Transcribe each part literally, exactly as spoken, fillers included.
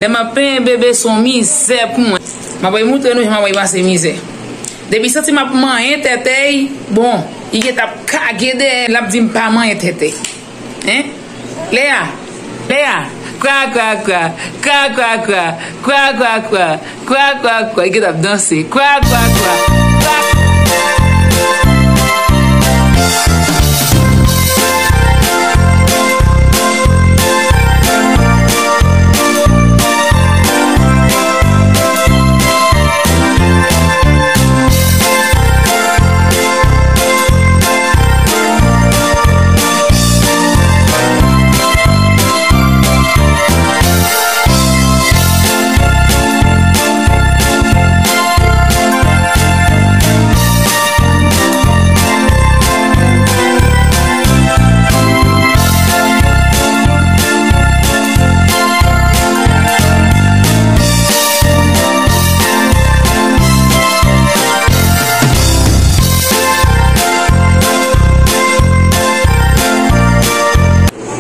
Lè m ap penyen bebe, se yon mizè pou mwen. M ap moutre nou jan m ap pase mizè. Depi santi m ap manyen tèt li, bon, li gentan ap kage dèyè, l ap di m pa manyen tèt li. Hein? Lea! Lea! Kwa, kwa, kwa, kwa, kwa, kwa, kwa, kwa, kwa, kwa, kwa, kwa, li gentan ap danse. Kwa, kwa, kwa, kwa.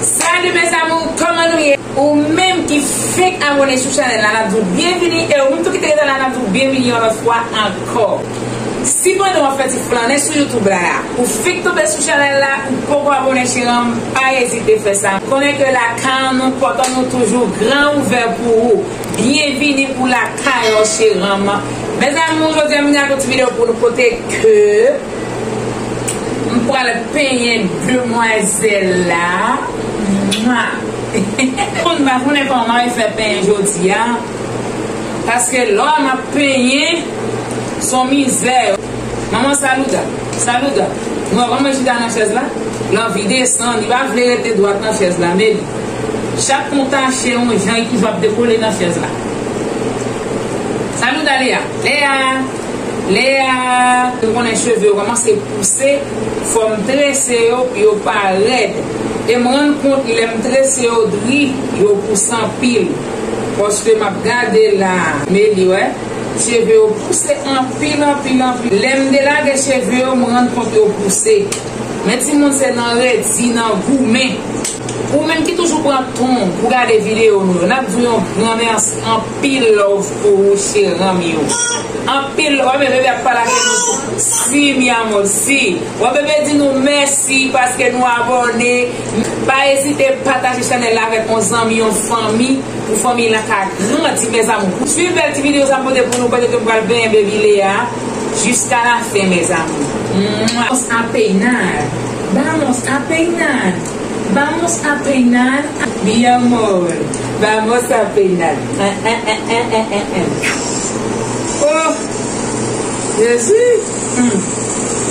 Salut mes amours, kòman nou ye? Ou menm ki fenk abòne sou chanèl la, n ap di w byenvini. E ou menm tou ki te gentan la, n ap di w byenvini yon lòt fwa ankò. Si pandan w ap fè ti flannen sou YouTube la, ou fenk tonbe sou chanèl la, ou poko abòne cheri m, pa ezite fè sa. Konnen ke lakay nou, pòt nou toujou gran ouvè pou ou. Byenvini ou lakay ou cheri m. Mes amours, jodi a m vin ak yon ti videyo pou nou kote ke m pral penyen demwazèl la. Mwa. Moun pa konnen kòman m fè penyen jodi a. Paske lò m ap penyen, se yon mizè. Manman Saluda, Saluda, nou wè kòman l chita nan chèz la? L anvi desann, li pa vle rete dwat nan chèz la, men li. Chak kontache yon jan, li toujou ap dekole nan chèz la. Saluda, Lea, Lea! Lea, m konnen cheve yo kòmanse pouse, fò m trese yo pou yo pa rèd. E m rann kont lè m trese yo dri, yo pouse anpil. Paske m ap gade la, men li wè, cheve yo pouse anpil, anpil, anpil. Lè m delage cheve yo, m rann kont yo pouse. Men timoun, se nan redi, nan goumen. Ou menm ki toujou pran tan w pou gade videyo nou yo, n ap di w yon gran mèsi, anpil love pou ou, cheri m yo. Anpil love, bebe ap pale ak nou tou. Si, mi amor, si. Wè, bebe di nou mèsi paske nou abòne. Pa ezite pataje chanèl la avèk yon zanmi, yon fanmi, pou fanmi la ka grandi, mes amours. Swiv bèl ti videyo sa m pote pou nou pandan ke m pral benyen baby Lea jiska la fen, mes amours. Mwa. Vamos a peinar. Vamos a peinar. Vamos a peinar. Mi amor. Vamos a peinar. Ah, ah, ah. Oh, Jezi. Hmm.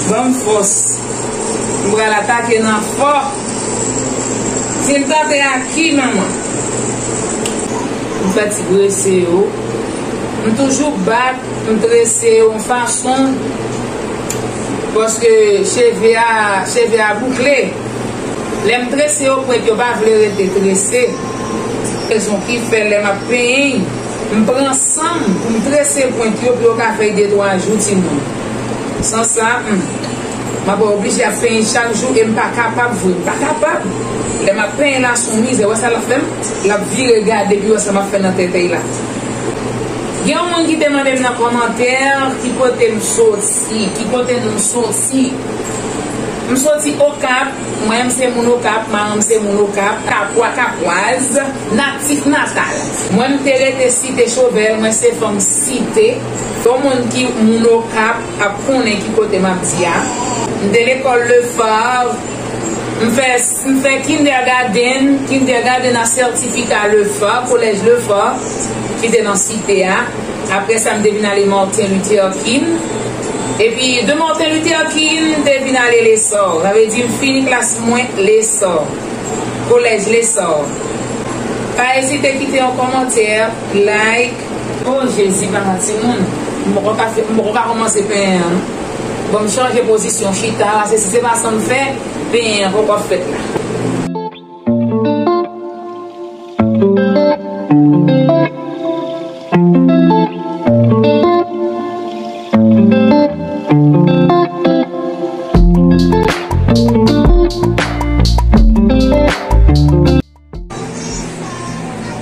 Ban m fòs. M pral atake nan fò. Si m tante a ki manman? M fè ti trese yo. M toujou bat, m trese yo yon fason. Paske cheve a, cheve a boukle. Lè m trese yo, pwent yo pa vle rete trese. Rezon ki fè lè m ap penyen, m pran san m pou m trese pwent yo pou yo ka fè y de twa jou, timoun. San sa, hmm, m ap oblije ap penyen chak jou e m pa kapab vre, m pa kapab. Lè m ap penyen la, se yon mizè. Wè sa l ap fè m? L ap vire gade pou l wè sa m ap fè nan tètèy la. Gen yon moun ki te mande m nan kòmantè ki kote m soti, ki kote nou soti. M soti Okap, mwen m se moun Okap, manman m se moun Okap, Kapwa, Kapwaz, natif natal. Mwen m te rete Site Chovèl, mwen se fanm Site. Yon moun ki moun Okap ap konnen ki kote m ap di a. M te lekòl Le Phare, m fè, m fè kindergarten, kindergarten a sètifika Le Phare, kolèj Le Phare, ki te nan Site a. Apre sa, m te vin ale Martin Luther King. Epi, de Martin Luther King, m te vin ale Lessor. Sa vle di, m fini klas mwen Lessor. Kolèj Lessor. Pa ezite kite yon kòmantè, like. Oh, Jezi, papa timoun. M poko ka fè, m poko ka kòmanse penyen an, non. Bon, m chanje pozisyon, chita, paske si se pa sa m fè, penyen an poko fèt la.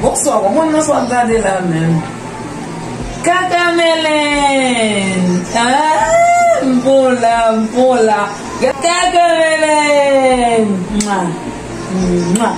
Bonswa, bon, mwen non Sa w ap gade la menm? Kakamèlèn! Ah, m bon la, m bon la. Kakamèlèn! Mwa! Mwa!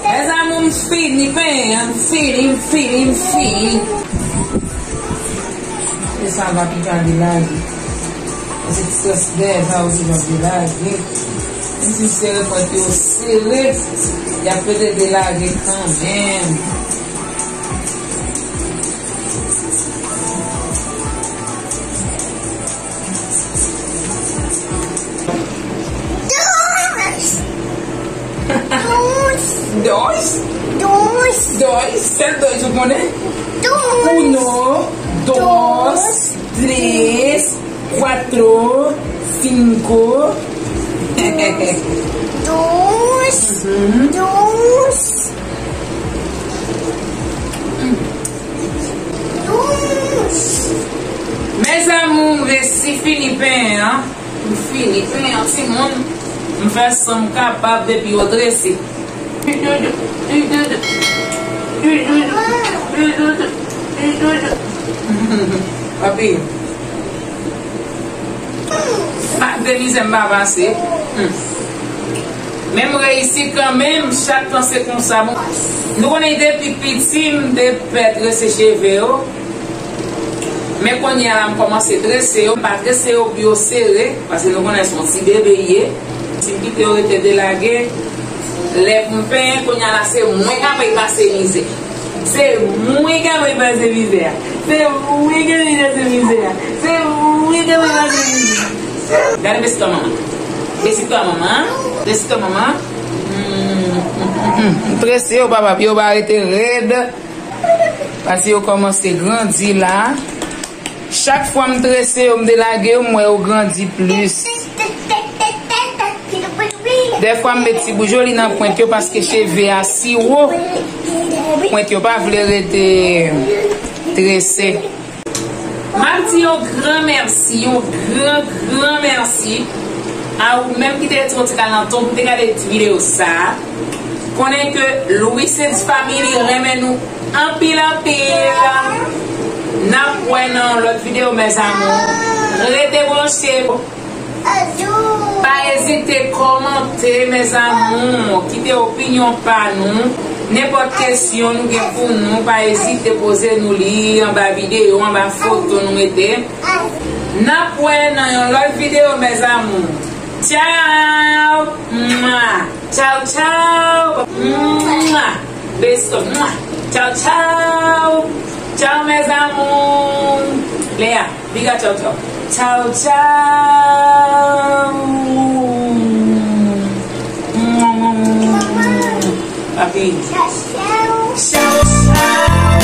Mes amours, m fini penyen an, m fini, m fini, m fini. E sa va pika delage. Pase ti sòs dèyè sa osi va delage. Menm si m sere pwent yo sere, y ap rete delage kanmenm. Dos. Dos? Dos. Dos. Dos. Sèl dos ou konnen? Dos. Uno, dos, tres, cuatro, cinco. Dos. Mhm. Dos. Mes amours, m resi fini penyen an. M fini penyen an, timoun. M fè sa m kapab depi yo trese. Papi, pa de mizè m pa pase. Hmm. Men m reyisi kanmenm, chak tan se konsa. Bon, nou konnen depi piti, m te pè trese cheve yo. Men kounye a la, m kòmanse trese yo. M pa trese yo pou yo sere, paske nou konnen se yon ti bebe l ye. Si m kite yo rete delage, lè pou m penyen, kounye a la, se mwen k ap pase mizè. Se mwen k ap pase mizè a. Se mwen k ap pase mizè a. Se mwen k ap pase mizè a. Gade besi to manman. Besi to manman. Besi to manman. Hmm, hmm, hmm, hmm. M trese yo, papa, pou yo pa rete rèd. Paske yo kòmanse grandi la. Chak fwa m trese yo, m delage yo, m wè yo grandi plis. Dèfwa m met ti bout joli nan pwent yo paske cheve a si wo. Pwent yo pa vle rete trese. M ap di yon gran mèsi, yon gran, gran mèsi a ou menm ki te rete yon ti kalantou pou te gade ti videyo sa a. Konnen ke Louis Six Family renmen nou anpil, anpil. N ap wè nan yon lòt videyo, mes amours. Rete branche. Pa ezite kòmante, mes amours. Kite opinyon pa nou. Nenpòt kesyon nou gen pou nou, pa ezite poze nou li anba videyo, anba foto nou mete. N ap wè nan yon lòt videyo, mes amours. Tchaw! Mwa! Tchaw, tchaw! Mwa! Beso! Mwa! Tchaw, tchaw! Tchaw, mes amours! Lea, big up, tchaw, tchaw! Tchaw, tchaw! Papi. Tchaw, tchaw!